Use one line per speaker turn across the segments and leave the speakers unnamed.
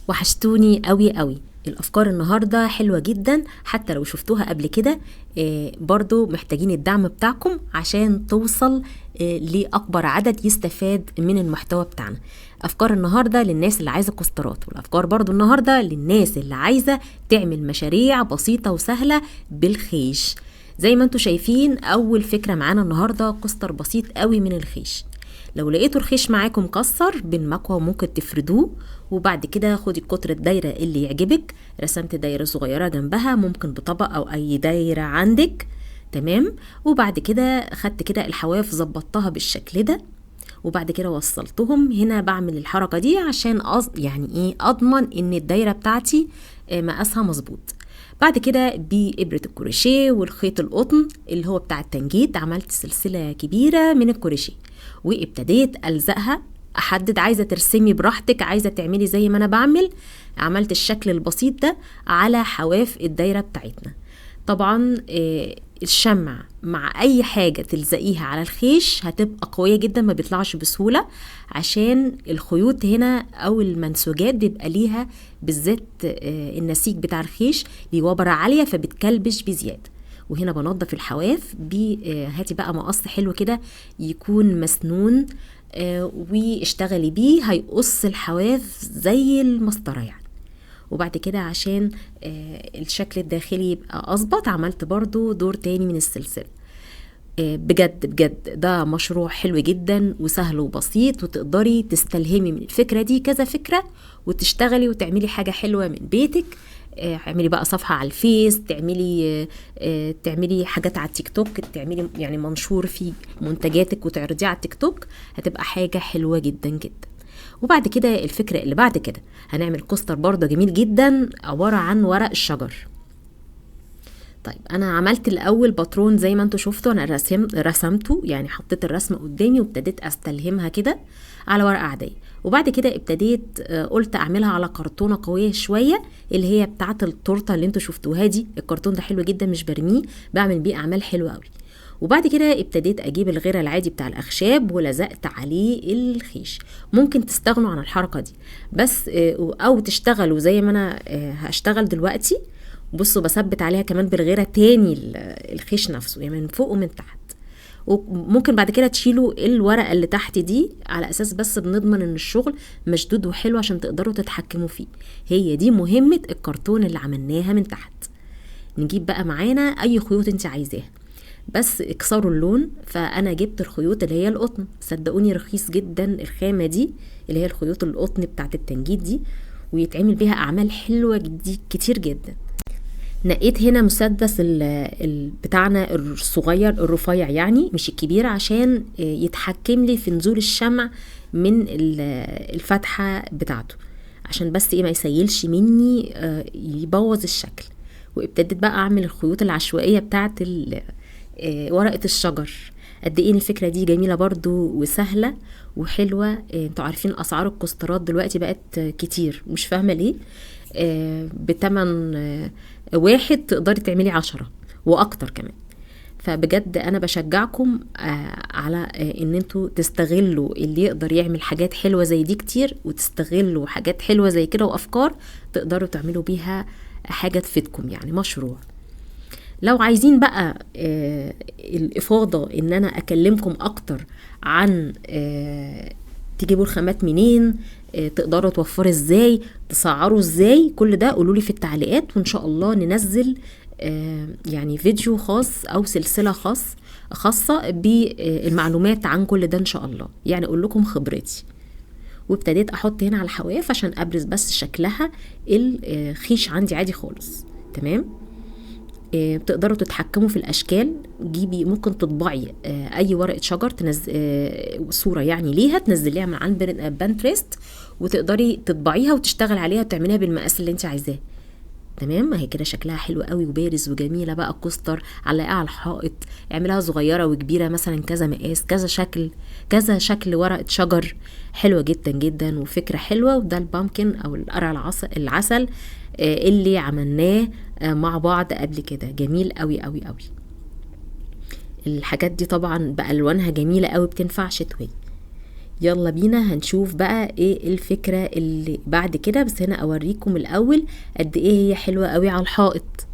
وحشتوني قوي قوي. الافكار النهارده حلوة جدا، حتى لو شفتوها قبل كده برضو محتاجين الدعم بتاعكم عشان توصل لاكبر عدد يستفاد من المحتوى بتاعنا. افكار النهارده للناس اللي عايزه كوسترات، والافكار برضو النهارده للناس اللي عايزه تعمل مشاريع بسيطة وسهلة بالخيش. زي ما انتم شايفين اول فكرة معانا النهارده coaster بسيط قوي من الخيش. لو لقيتوا الخيش معاكم مكسر بالمكوى ممكن تفردوه، وبعد كده خدي قطر الدايرة اللي يعجبك. رسمت دايرة صغيرة جنبها، ممكن بطبق او اي دايرة عندك، تمام. وبعد كده خدت كده الحواف ظبطتها بالشكل ده، وبعد كده وصلتهم. هنا بعمل الحركة دي عشان يعني ايه اضمن ان الدايرة بتاعتي مقاسها مظبوط. بعد كده بإبرة الكروشيه والخيط القطن اللي هو بتاع التنجيد عملت سلسلة كبيرة من الكروشيه وابتديت ألزقها. أحدد، عايزة ترسمي براحتك، عايزة تعملي زي ما أنا بعمل. عملت الشكل البسيط ده على حواف الدايرة بتاعتنا. طبعا الشمع مع أي حاجة تلزقيها على الخيش هتبقى قوية جدا، ما بيطلعش بسهولة، عشان الخيوط هنا أو المنسوجات بيبقى ليها بالذات النسيج بتاع الخيش ليه وبرة عالية فبتكلبش بزيادة. وهنا بنضف الحواف هاتي بقى مقص حلو كده يكون مسنون، واشتغلي بيه، هيقص الحواف زي المسطرة يعني. وبعد كده عشان الشكل الداخلي يبقى أظبط عملت برضو دور تاني من السلسلة. بجد بجد ده مشروع حلو جدا وسهل وبسيط، وتقدري تستلهمي من الفكرة دي كذا فكرة وتشتغلي وتعملي حاجة حلوة من بيتك. اعملي بقى صفحة على الفيس، تعملي حاجات على التيك توك، تعملي يعني منشور فيه منتجاتك وتعرضيه على التيك توك، هتبقى حاجة حلوة جدا جدا. وبعد كده الفكرة اللي بعد كده هنعمل coaster برضه جميل جدا عبارة عن ورق الشجر. طيب انا عملت الاول باترون زي ما انتوا شفتوا، انا رسمته يعني حطيت الرسمة قدامي وابتديت استلهمها كده على ورقة عادية. وبعد كده ابتديت قلت اعملها على كرتونة قوية شوية اللي هي بتاعة التورتة اللي انتوا شفتوها دي. الكرتون ده حلو جدا مش برميه، بعمل بيه اعمال حلوة قوي. وبعد كده ابتديت اجيب الغيرة العادي بتاع الاخشاب ولزقت عليه الخيش. ممكن تستغنوا عن الحركة دي بس، او تشتغلوا زي ما انا هشتغل دلوقتي. بصوا بثبت عليها كمان بالغيرة تاني الخيش نفسه، يعني من فوق ومن تحت. وممكن بعد كده تشيلوا الورقة اللي تحت دي على اساس بس بنضمن ان الشغل مشدود وحلو عشان تقدروا تتحكموا فيه. هي دي مهمة الكرتون اللي عملناها من تحت. نجيب بقى معانا اي خيوط انت عايزاها، بس اكسروا اللون. فانا جبت الخيوط اللي هي القطن، صدقوني رخيص جدا الخامة دي اللي هي الخيوط القطن بتاعت التنجيد دي، ويتعمل بيها اعمال حلوة كتير جدا. نقيت هنا مسدس بتاعنا الصغير الرفيع يعني مش الكبير، عشان يتحكم لي في نزول الشمع من الفتحة بتاعته، عشان بس ما يسيلش مني، يبوظ الشكل. وابتديت بقى اعمل الخيوط العشوائية بتاعت ورقة الشجر. قد ايه الفكرة دي جميلة برضو وسهلة وحلوة. انتوا عارفين اسعار الكوسترات دلوقتي بقت كتير، مش فاهمة ليه. بتمن واحد تقدري تعملي 10 واكتر كمان. فبجد انا بشجعكم على ان انتوا تستغلوا اللي يقدر يعمل حاجات حلوة زي دي كتير، وتستغلوا حاجات حلوة زي كده وافكار تقدروا تعملوا بيها حاجة تفيدكم، يعني مشروع. لو عايزين بقى الإفاضة إن أنا أكلمكم أكتر عن تجيبوا الخامات منين، تقدروا توفروا إزاي، تسعروا إزاي، كل ده قولولي في التعليقات، وإن شاء الله ننزل فيديو خاص أو سلسلة خاصة بالمعلومات عن كل ده إن شاء الله، أقول لكم خبرتي. وابتديت أحط هنا على الحواف عشان أبرز بس شكلها. الخيش عندي عادي خالص، تمام. بتقدروا تتحكموا في الاشكال. جيبي، ممكن تطبعي اي ورقة شجر، صوره يعني ليها، تنزليها من عند بنترست وتقدري تطبعيها وتشتغل عليها وتعمليها بالمقاس اللي انت عايزاه، تمام. اهي كده شكلها حلو قوي وبارز وجميلة بقى. coaster علقيها على الحائط، اعملها صغيرة وكبيره مثلا، كذا مقاس، كذا شكل، كذا شكل ورقة شجر، حلوة جدا جدا وفكره حلوة. وده ال pumpkin او القرع العسل، اللي عملناه مع بعض قبل كده، جميل قوي قوي قوي. الحاجات دي طبعا بألوانها جميلة قوي، بتنفع شتوي. يلا بينا هنشوف بقى ايه الفكرة اللي بعد كده، بس هنا اوريكم الاول قد ايه هي حلوة قوي على الحائط.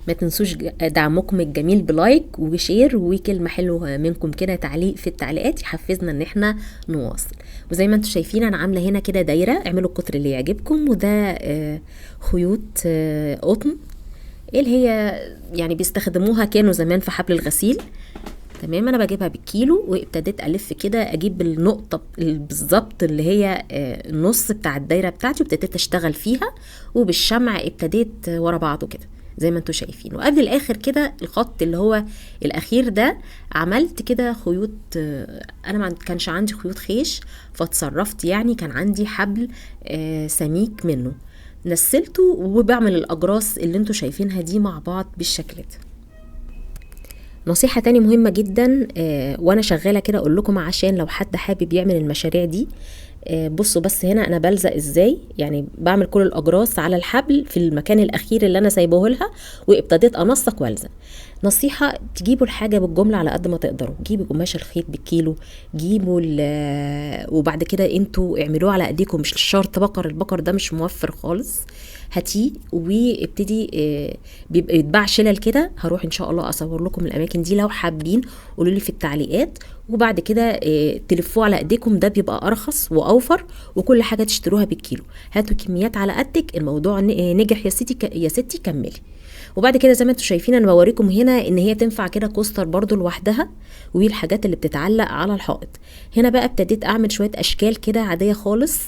ما تنسوش دعمكم الجميل ب like و share وكلمة حلوة منكم كده، تعليق في التعليقات يحفزنا ان احنا نواصل. وزي ما انتم شايفين انا عاملة هنا كده دايرة، اعملوا القطر اللي يعجبكم، وده خيوط قطن اللي هي يعني بيستخدموها كانوا زمان في حبل الغسيل. تمام، انا بجيبها بالكيلو وابتديت الف كده، اجيب النقطة بالظبط اللي هي النص بتاع الدايرة بتاعتي، وابتديت اشتغل فيها، وبالشمع ابتديت ورا بعضه كده زي ما انتم شايفين. وقبل الاخر كده الخط اللي هو الاخير ده عملت كده خيوط، انا ما كانش عندي خيوط خيش فاتصرفت، يعني كان عندي حبل سميك منه نسلته، وبعمل الاجراس اللي انتم شايفينها دي مع بعض بالشكل ده. نصيحة تاني مهمة جدا وانا شغالة كده اقول لكم، عشان لو حد حابب يعمل المشاريع دي، بصوا بس هنا انا بلزق ازاي، يعني بعمل كل الاجراس على الحبل في المكان الاخير اللي انا سايبه لها، وابتديت انسق والزق. نصيحة، تجيبوا الحاجة بالجملة على قد ما تقدروا، جيبوا قماش الخيط بالكيلو، جيبوا وبعد كده انتوا اعملوه على ايديكم، مش شرط بقر، البقر ده مش موفر خالص، هاتيه وابتدي. بيبقى يتباع شلل كده، هروح ان شاء الله اصور لكم الاماكن دي، لو حابين قولوا لي في التعليقات، وبعد كده تلفوه على ايديكم، ده بيبقى ارخص واوفر، وكل حاجة تشتروها بالكيلو، هاتوا كميات على قدك. الموضوع نجح يا ستي، يا ستي كملي. وبعد كده زي ما انتم شايفين انا بوريكم هنا ان هي تنفع كده coaster برضو لوحدها، والحاجات اللي بتتعلق على الحائط. هنا بقى ابتديت اعمل شوية اشكال كده عادية خالص،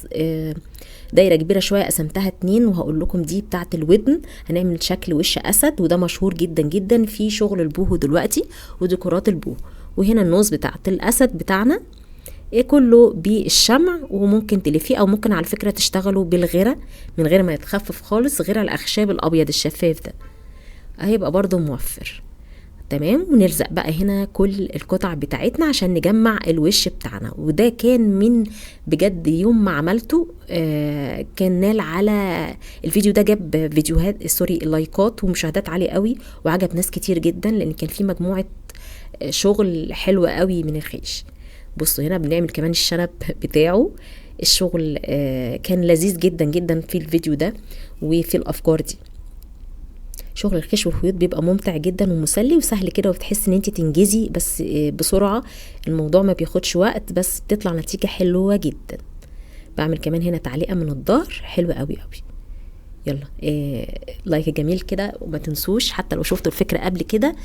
دايرة كبيرة شوية قسمتها 2، وهقول لكم دي بتاعه الودن، هنعمل شكل وش اسد، وده مشهور جدا جدا في شغل ال boho دلوقتي وديكورات ال boho. وهنا ال nose بتاعه الاسد بتاعنا كله بالشمع، وممكن تلفيه او ممكن على فكرة تشتغلوا بالغيره من غير ما يتخفف خالص، غير الاخشاب الابيض الشفاف ده هيبقى برضو موفر. تمام، ونلزق بقى هنا كل القطع بتاعتنا عشان نجمع الوش بتاعنا. وده كان من بجد يوم ما عملته، كان نال على الفيديو ده، جاب فيديوهات sorry لايكات ومشاهدات عالية قوي، وعجب ناس كتير جدا، لان كان في مجموعة شغل حلوة قوي من الخيش. بصوا هنا بنعمل كمان الشنب بتاعه، الشغل كان لذيذ جدا جدا في الفيديو ده وفي الافكار دي. شغل الخيش والخيوط بيبقى ممتع جدا ومسلي وسهل كده، وبتحس ان انت تنجزي بس بسرعة، الموضوع ما بياخدش وقت، بس بتطلع نتيجة حلوة جدا. بعمل كمان هنا تعليقه من الظهر حلوة قوي قوي. يلا like جميل كده، وما تنسوش حتى لو شفتوا الفكرة قبل كده،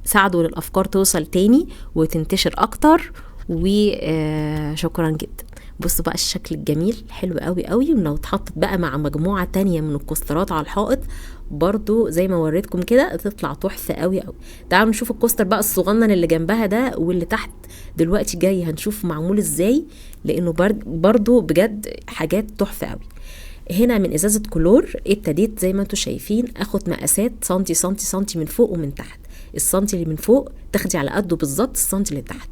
ساعدوا للافكار توصل تاني وتنتشر اكتر، وشكرا جدا. بصوا بقى الشكل الجميل حلو قوي قوي، ولو اتحطت بقى مع مجموعة تانية من الكوسترات على الحائط برضو زي ما وريتكم كده تطلع تحفة قوي قوي. تعالوا نشوف ال coaster بقى الصغنن اللي جنبها ده واللي تحت دلوقتي جاي، هنشوف معمول ازاي، لانه برضو بجد حاجات تحفة قوي. هنا من ازازة كلور ابتديت زي ما انتم شايفين اخد مقاسات سنتي سنتي سنتي من فوق ومن تحت، السنتي اللي من فوق تاخدي على قده بالظبط السنتي اللي تحت.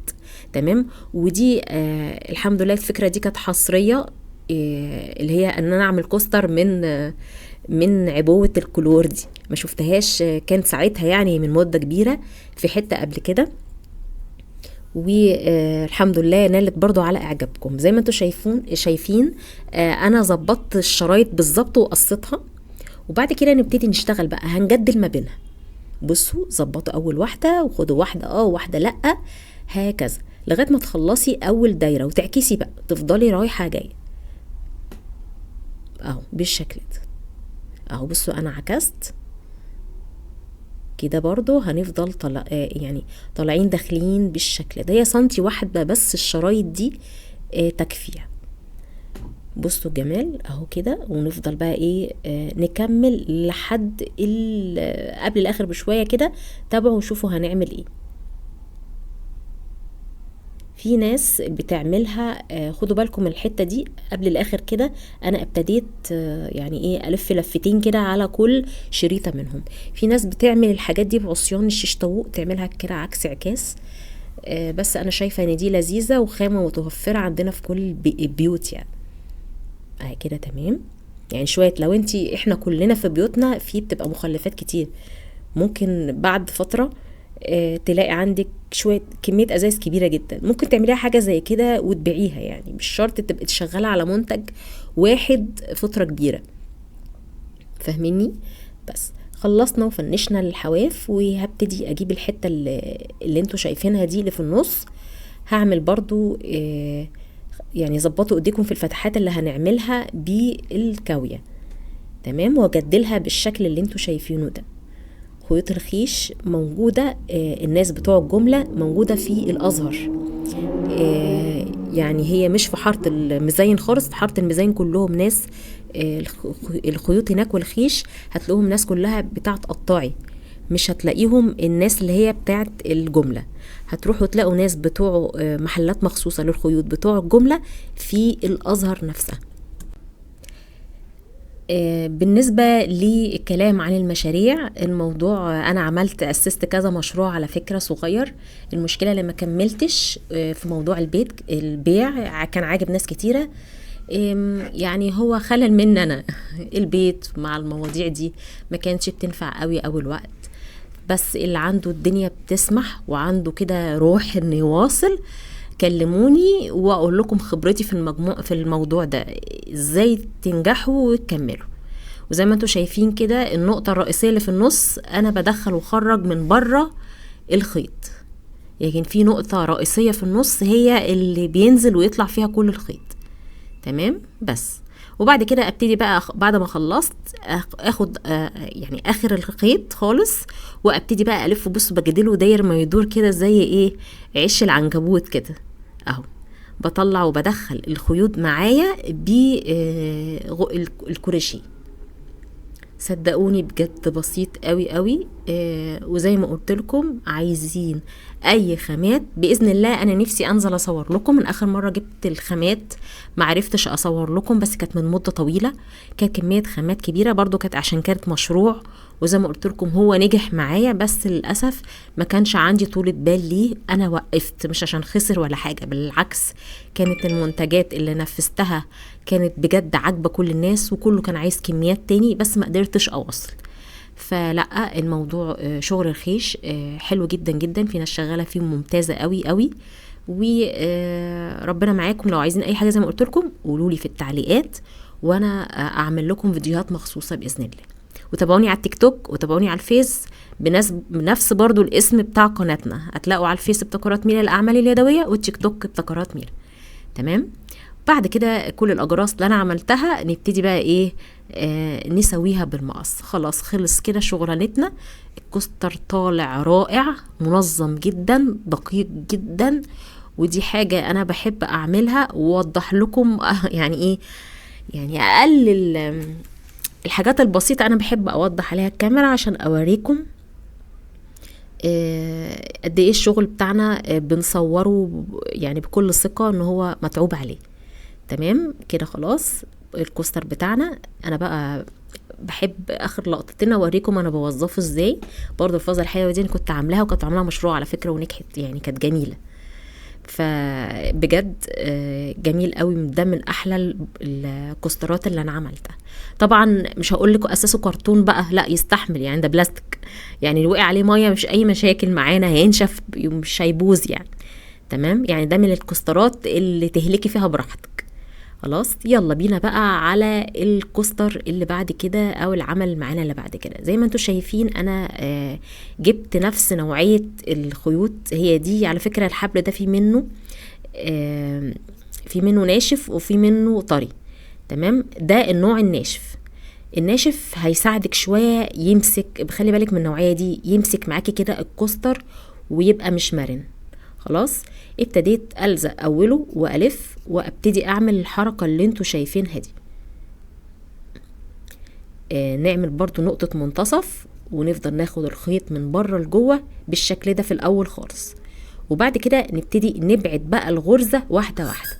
تمام، ودي الحمد لله الفكرة دي كانت حصرية، اللي هي ان انا اعمل coaster من عبوة الكلور دي، ما شفتهاش كانت ساعتها يعني من مده كبيرة في حتة قبل كده، والحمد لله نالت برضو على اعجابكم. زي ما انتم شايفين انا ظبطت الشرايط بالظبط وقصتها، وبعد كده نبتدي نشتغل بقى، هنجدل ما بينها. بصوا ظبطوا اول واحدة وخدوا واحدة وواحدة لا، هكذا لغاية ما تخلصي اول دايرة، وتعكسي بقى، تفضلي رايحة جاية اهو بالشكل ده اهو. بصوا انا عكست كده برضو، هنفضل يعني طالعين داخلين بالشكل ده. هي سنتي واحدة بس الشرايط دي تكفيها. بصوا الجمال اهو كده، ونفضل بقى ايه نكمل لحد قبل الاخر بشوية كده. تابعوا وشوفوا هنعمل ايه. في ناس بتعملها، خدوا بالكم من الحتة دي قبل الاخر كده. انا ابتديت يعني ايه الف لفتين كده على كل شريطه منهم. في ناس بتعمل الحاجات دي بعصيان الشيش طاووق، تعملها كده عكس عكاس، بس انا شايفه ان دي لذيذة وخامه متوفرة عندنا في كل البيوت يعني. اهي كده تمام. يعني شوية لو انتي، احنا كلنا في بيوتنا في بتبقى مخلفات كتير، ممكن بعد فترة تلاقي عندك شوية كمية ازايز كبيرة جدا، ممكن تعمليها حاجة زي كده وتبيعيها، يعني مش شرط تبقي شغالة على منتج واحد فترة كبيرة، فاهميني؟ بس خلصنا وفنشنا الحواف، وهبتدي اجيب الحتة اللي انتوا شايفينها دي اللي في النص. هعمل برضو يعني ظبطوا ايديكم في الفتحات اللي هنعملها بالكاوية، تمام، واجدلها بالشكل اللي انتوا شايفينه ده. خيوط الخيش موجودة، الناس بتوع الجملة موجودة في الأزهر، يعني هي مش في حارة المزين خالص، في حارة المزين كلهم ناس، الخيوط هناك والخيش هتلاقوهم ناس كلها بتاعت قطاعي، مش هتلاقيهم الناس اللي هي بتاعت الجملة. هتروحوا تلاقوا ناس بتوع محلات مخصوصة للخيوط بتوع الجملة في الأزهر نفسها. بالنسبة للكلام عن المشاريع، الموضوع أنا عملت أسست كذا مشروع على فكرة صغير. المشكلة لما كملتش في موضوع البيع كان عاجب ناس كتيرة، يعني هو خلل مني أنا البيت مع المواضيع دي ما كانتش بتنفع قوي أول وقت، بس اللي عنده الدنيا بتسمح وعنده كده روح إنه يواصل كلموني واقول لكم خبرتي في الموضوع ده ازاي تنجحوا وتكملوا. وزي ما انتم شايفين كده النقطة الرئيسية اللي في النص انا بدخل وخرج من بره الخيط، لكن في نقطة رئيسية في النص هي اللي بينزل ويطلع فيها كل الخيط، تمام. بس وبعد كده ابتدي بقى بعد ما خلصت اخد يعني اخر الخيط خالص، وابتدي بقى الف. بصوا بجدله داير ما يدور كده زي ايه عش العنكبوت كده اهو، بطلع وبدخل الخيوط معايا بالكروشيه. صدقوني بجد بسيط قوي قوي. وزي ما قلت لكم عايزين اي خامات باذن الله، انا نفسي انزل اصور لكم. من اخر مرة جبت الخامات ما عرفتش اصور لكم، بس كانت من مده طويلة، كانت كمية خامات كبيرة برضو، كانت عشان كانت مشروع، وزي ما قلت لكم هو نجح معايا، بس للاسف ما كانش عندي طولة بال ليه، انا وقفت مش عشان خسر ولا حاجة، بالعكس كانت المنتجات اللي نفذتها كانت بجد عاجبه كل الناس، وكله كان عايز كميات تاني، بس ما قدرتش اوصل. فلا الموضوع شغل الخيش حلو جدا جدا، في ناس شغالة فيه ممتازة قوي قوي، وربنا معاكم. لو عايزين اي حاجة زي ما قلت لكم قولوا لي في التعليقات، وانا اعمل لكم فيديوهات مخصوصة باذن الله. وتابعوني على التيك توك وتابعوني على الفيس بنفس برضو الاسم بتاع قناتنا، هتلاقوا على الفيس ابتكارات ميرا للاعمال اليدوية، والتيك توك ابتكارات ميرا، تمام. بعد كده كل الاجراس اللي انا عملتها نبتدي بقى ايه نسويها بالمقص. خلاص خلص كده شغلانتنا. ال coaster طالع رائع، منظم جدا، دقيق جدا، ودي حاجة انا بحب اعملها واوضح لكم يعني ايه، يعني اقل الحاجات البسيطة انا بحب اوضح عليها الكاميرا عشان اوريكم قد ايه الشغل بتاعنا بنصوره يعني بكل ثقة ان هو متعوب عليه، تمام كده. خلاص ال coaster بتاعنا انا بقى بحب اخر لقطتين اوريكم انا بوظفه ازاي. برضو الفازة الحلوة دي انا كنت عاملاها، وكنت عاملاها مشروع على فكرة ونجحت، يعني كانت جميلة، فبجد جميل قوي. ده من احلى الكوسترات اللي انا عملتها. طبعا مش هقول لكم اساسه كرتون بقى، لا يستحمل، يعني ده بلاستيك، يعني اللي وقع عليه مية مش اي مشاكل معانا، هينشف مش هيبوظ يعني، تمام. يعني ده من الكوسترات اللي تهلكي فيها براحتك. خلاص يلا بينا بقى على ال coaster اللي بعد كده، او العمل معانا اللي بعد كده. زي ما انتم شايفين انا جبت نفس نوعية الخيوط هي دي. على فكرة الحبل ده في منه ناشف وفي منه طري، تمام. ده النوع الناشف. الناشف هيساعدك شوية يمسك، خلي بالك من النوعية دي، يمسك معاكي كده ال coaster ويبقى مش مرن. خلاص ابتديت ألزق أوله وألف، وأبتدي أعمل الحركة اللي انتوا شايفينها دي. نعمل برضو نقطة منتصف، ونفضل ناخد الخيط من بره لجوه بالشكل ده في الأول خالص، وبعد كده نبتدي نبعد بقى الغرزة واحدة واحدة.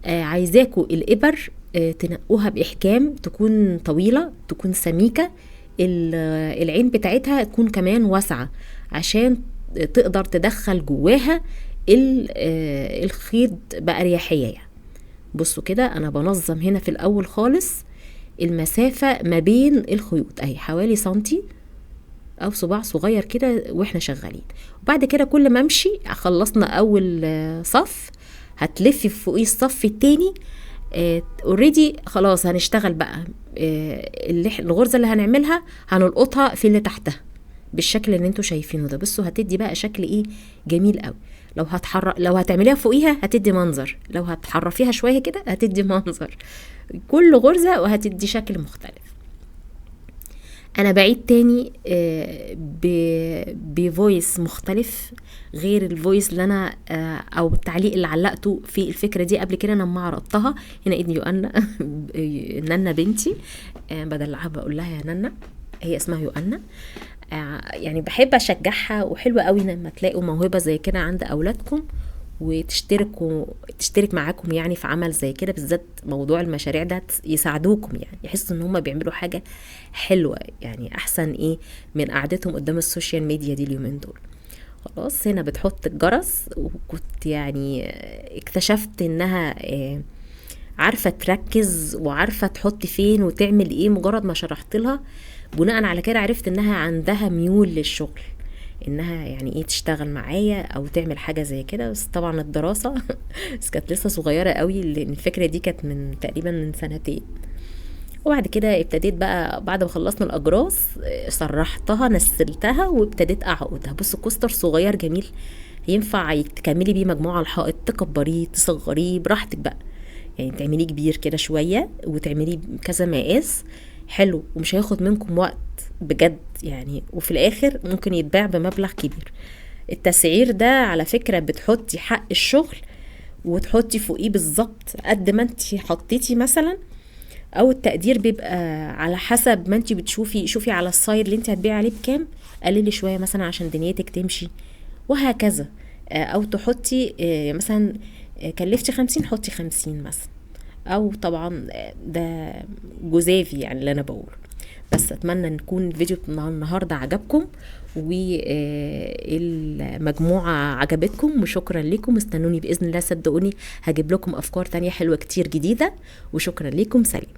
عايزاكوا الإبر تنقوها بإحكام، تكون طويلة، تكون سميكة، العين بتاعتها تكون كمان واسعة عشان تقدر تدخل جواها الخيط بأريحية. يعني بصوا كده انا بنظم هنا في الاول خالص المسافة ما بين الخيوط اهي حوالي سنتي او صباع صغير كده واحنا شغالين. وبعد كده كل ما امشي، خلصنا اول صف، هتلفي فوقيه الصف التاني. already خلاص هنشتغل بقى. الغرزه اللي هنعملها هنلقطها في اللي تحتها بالشكل اللي انتوا شايفينه ده. بصوا هتدي بقى شكل ايه جميل قوي. لو هتعمليها فوقيها هتدي منظر، لو هتحرفيها شوية كده هتدي منظر، كل غرزه وهتدي شكل مختلف. انا بعيد تاني ب voice مختلف غير ال voice اللي انا او التعليق اللي علقته في الفكرة دي قبل كده لما عرضتها. هنا ابني يوأنا نانا بنتي، بدلعها بقول لها يا نانا، هي اسمها يوأنا. يعني بحب اشجعها، وحلوه قوي لما تلاقوا موهبة زي كده عند اولادكم وتشتركوا، تشترك معاكم يعني في عمل زي كده، بالذات موضوع المشاريع ده يساعدوكم، يعني يحسوا ان هم بيعملوا حاجة حلوة، يعني احسن ايه من قعدتهم قدام ال social media دي اليومين دول. خلاص هنا بتحط الجرس، وكنت يعني اكتشفت انها عارفه تركز وعارفه تحط فين وتعمل ايه مجرد ما شرحت لها. بناء على كده عرفت انها عندها ميول للشغل، انها يعني ايه تشتغل معايا او تعمل حاجة زي كده. بس طبعا الدراسة بس كانت لسه صغيرة قوي، لان الفكرة دي كانت من تقريبا من سنتين. وبعد كده ابتديت بقى بعد ما خلصنا الاجراس سرحتها نسلتها وابتديت اعقدها. بصوا coaster صغير جميل ينفع تكملي بيه مجموعة الحائط، تكبريه تصغريه براحتك بقى، يعني تعمليه كبير كده شوية وتعمليه كذا مقاس حلو، ومش هياخد منكم وقت بجد يعني، وفي الاخر ممكن يتباع بمبلغ كبير. التسعير ده على فكرة بتحطي حق الشغل وتحطي فوقيه بالظبط قد ما انت حطيتي مثلا، او التقدير بيبقى على حسب ما انت بتشوفي. شوفي على ال site اللي انت هتبيعي عليه بكام، قللي شوية مثلا عشان دنيتك تمشي وهكذا. او تحطي مثلا كلفتي 50 حطي 50 مثلا، او طبعا ده جزافي يعني اللي انا بقوله. بس اتمنى ان يكون الفيديو بتاع النهارده عجبكم والمجموعة عجبتكم، وشكرا لكم. استنوني باذن الله، صدقوني هجيب لكم افكار تانية حلوة كتير جديدة. وشكرا لكم، سلام.